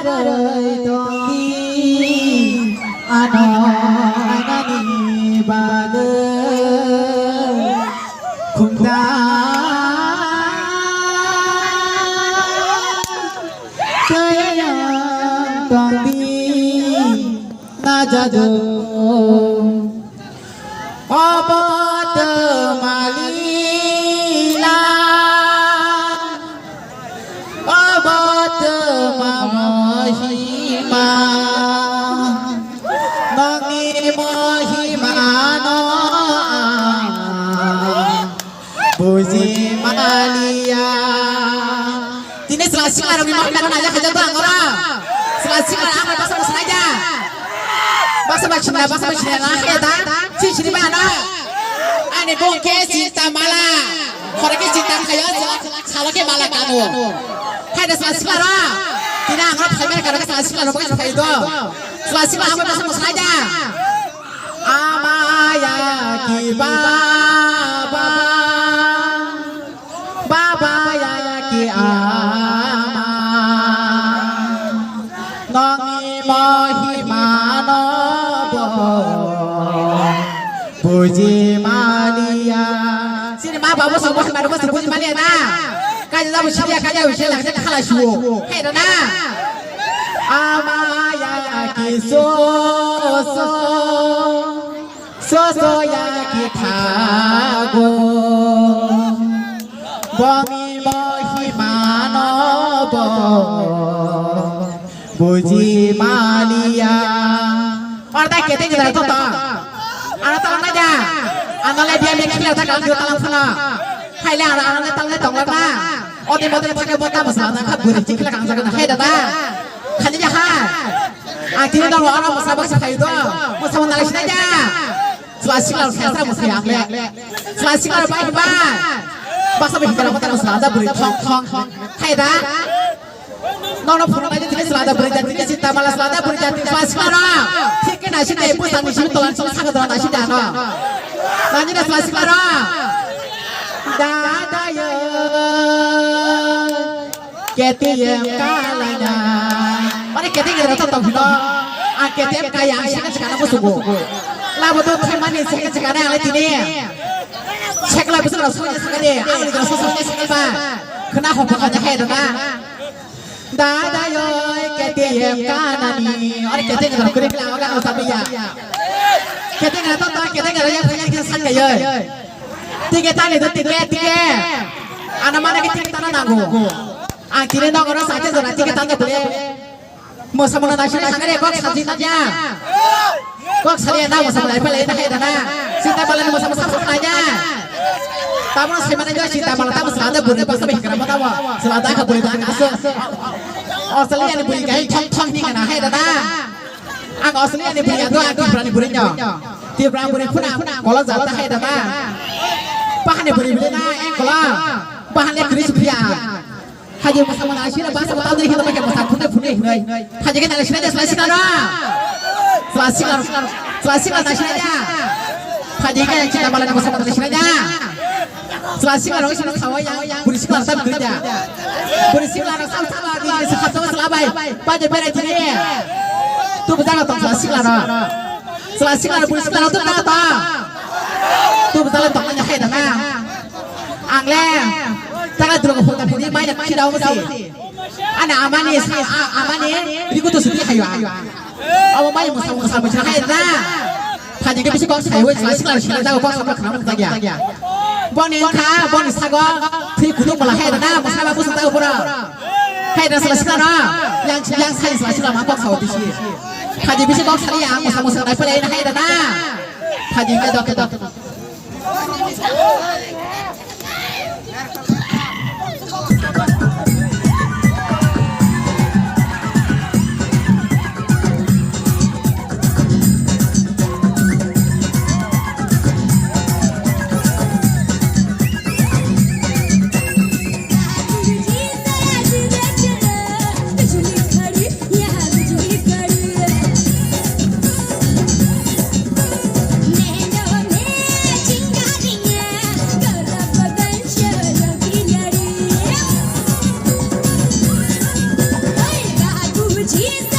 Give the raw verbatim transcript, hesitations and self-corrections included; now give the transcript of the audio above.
Aroi tongdi ano anani bagwi khungta tayang tongdi najado. Obo tma lila, obo tma mohima, nongni mohimano ang buji maliya. Tini chwla sikla rokni mohima no naijak khaijak to ang oro. Chwla sikla rok ang bai baksa mwsai ja. Baksa bai sinna, baksa bai sinna na khe da. Si sini ba no. Ani bung khe sinta mala. Khoro khe sinta khayo, salo khe mala kamo. Hai da chwla sikla rok. Tini ang oro phai mani karo chwla sikla rok bai phai do. Chwla sikla ang bai baksa mwsai ja. Amaya ki baba. Baba ya ki ama, nongni mohima no bo buji maliya. Sini ma babu song mohima no bo buji maliya na. Kaja jabu siya, kaja jabu siya, kaja khala suo. Hai da na. Amaya ki so so. Sosoya ki thago, bongni mohimano bo buji maliya. Oro ta kete kete to ta. Ano ta na ja. Ano le biya me khila ta kalam ta kalam phana. Haile ano ano le tal le tong la na. Odi modi thake bo ta masa na kha buri chikla kang jaga na. Hai da ta. Khani ja ha. Ang tini dong oro mosa baksa khayu do. Mosa mo nalai sinai da. Chwla sikla rok sesra mosa ya le. Chwla sikla rok bai bai. Baksa bai hikara kota mosa da buri thong thong. Khai da. Nono phuru bai tini chwla da buri da tini sinta mala chwla da buri da tini chwla sikla rok. Thik khe nai sinai pusang ni simi tolan song saga da nai sinai no. Nani da chwla sikla rok. Da da yo. K T M kalanya. Mane K T M rata tong hino. A K T M kaya ang sika sika na musugo. Labo to themani sika sika na ale tini. Sekla bisa na suya sika de. Ang ni so so sika ba. Khna ho ba kanya hai da. Da da yo K T M kanani. Ore K T M kuri kla ga usabiya. K T M rata ta K T M rata ya saka yo. Tike tani do tike tike. Ana mana ke tike tana nango. Ang tini nogoro sate jora tike tana bole. Mosa mola nasi na sangare kok saji na ja. Kok sari na mosa mola ipale na hai dana. Sinta bala ni mosa mosa sa na ja. Tamo se mana jo sinta bala tamo sa da bole basa be kra mata wa. Sala da ka bole da ka so. Australia ni buli kai thong thong ni kana hai dana. Ang Australia ni buli ado ang Tripura ni buli nyo. Tripura buli phuna kola jata hai dana. Pahane buli buli na eng kola. Pahane kris priya. Haji masa mana asira basa bata dari kita pakai masa phune phune hinai. Haji kita asira dia selasi kana. Selasi kana. Selasi kana asira dia. Haji kita cinta malam masa mana asira dia. Selasi kana orang sini sawa yang polisi kana sama kerja. Polisi kana sama sama di sini sehat sama selabai. Pada berai tini. Tu betul atau selasi kana. Selasi kana polisi kana tu betul atau. Tu betul atau hanya hai dana. Ang le tara dulung phota phuri mai na khira omo se. Ana amani sa a- amani rigu to suti hayo. Amo mai musa musa musa hai na. Thani ke bisi kok sai wai sai sikla sikla da kok sa khna musa ya. Boni kha boni sago thwi kutuk mala hai na musa ba musa ta upura. Hai na sala sikla na. Yang yang sai sala sikla ma kok sa bisi. Thani bisi kok sai ya musa musa dai pale hai na. Thani ke dok dok. G S